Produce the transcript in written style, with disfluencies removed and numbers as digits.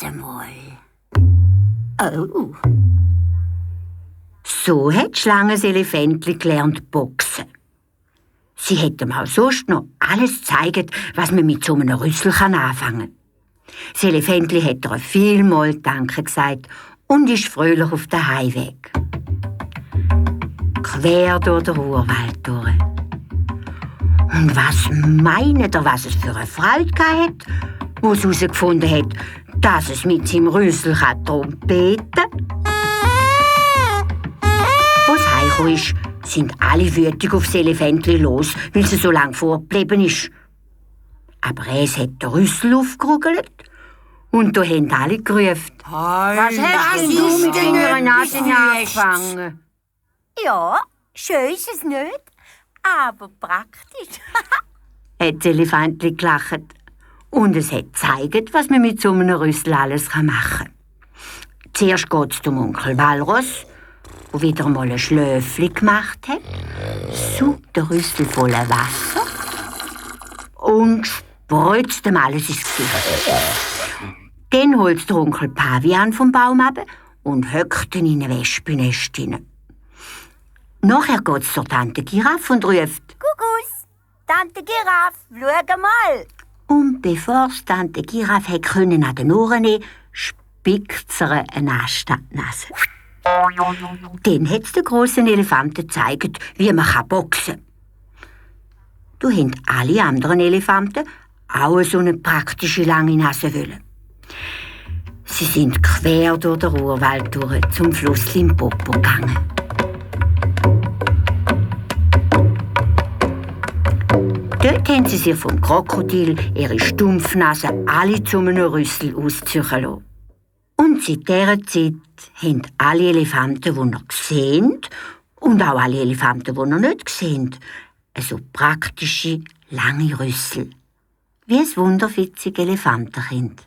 mal. Oh. So hat die Schlange das Elefantli gelernt boxen. Sie hat ihm auch sonst noch alles gezeigt, was man mit so einem Rüssel anfangen kann. Das Elefantli hat ihr vielmals Danke gesagt und ist fröhlich auf den Heimweg. Quer durch den Urwald durch. Und was meint ihr, was es für eine Freude hat, wo es herausgefunden hat, dass es mit seinem Rüssel trompeten kann? Als es heimgekommen ist, sind alle wütig auf das Elefantli los, weil es so lange fortgeblieben ist. Aber es hat den Rüssel aufgerugelt und da haben alle gerufen. Was hast denn du mit deiner Nase angefangen? Ja, schön ist es nicht, aber praktisch. Hat das Elefantli gelacht. Und es hat gezeigt, was man mit so einem Rüssel alles machen kann. Zuerst geht es zum Onkel Walross, der wieder mal ein Schläfli gemacht hat, saugt den Rüssel voller Wasser und spritzt ihm alles ins Gesicht. Dann holt der Onkel Pavian vom Baum ab und höckt ihn in ein Wespennest hinein. Nachher geht es zur Tante Giraffe und ruft: Kuckuss, Tante Giraffe, schau mal. Und bevor es Tante Giraffe an den Ohren nehmen konnte, spickt sie ihr eine Ast an die Nase. Dann hat es den grossen Elefanten gezeigt, wie man boxen kann. Da haben alle anderen Elefanten auch so eine praktische lange Nase wollen. Sie sind quer durch den Urwald durch zum Fluss Limpopo gegangen. Dort haben sie sich vom Krokodil ihre Stumpfnase alle zu einem Rüssel ausziehen lassen. Und seit dieser Zeit haben alle Elefanten, die noch sehen, und auch alle Elefanten, die noch nicht sehen, so praktische, lange Rüssel. Wie ein wunderwitziges Elefantenkind.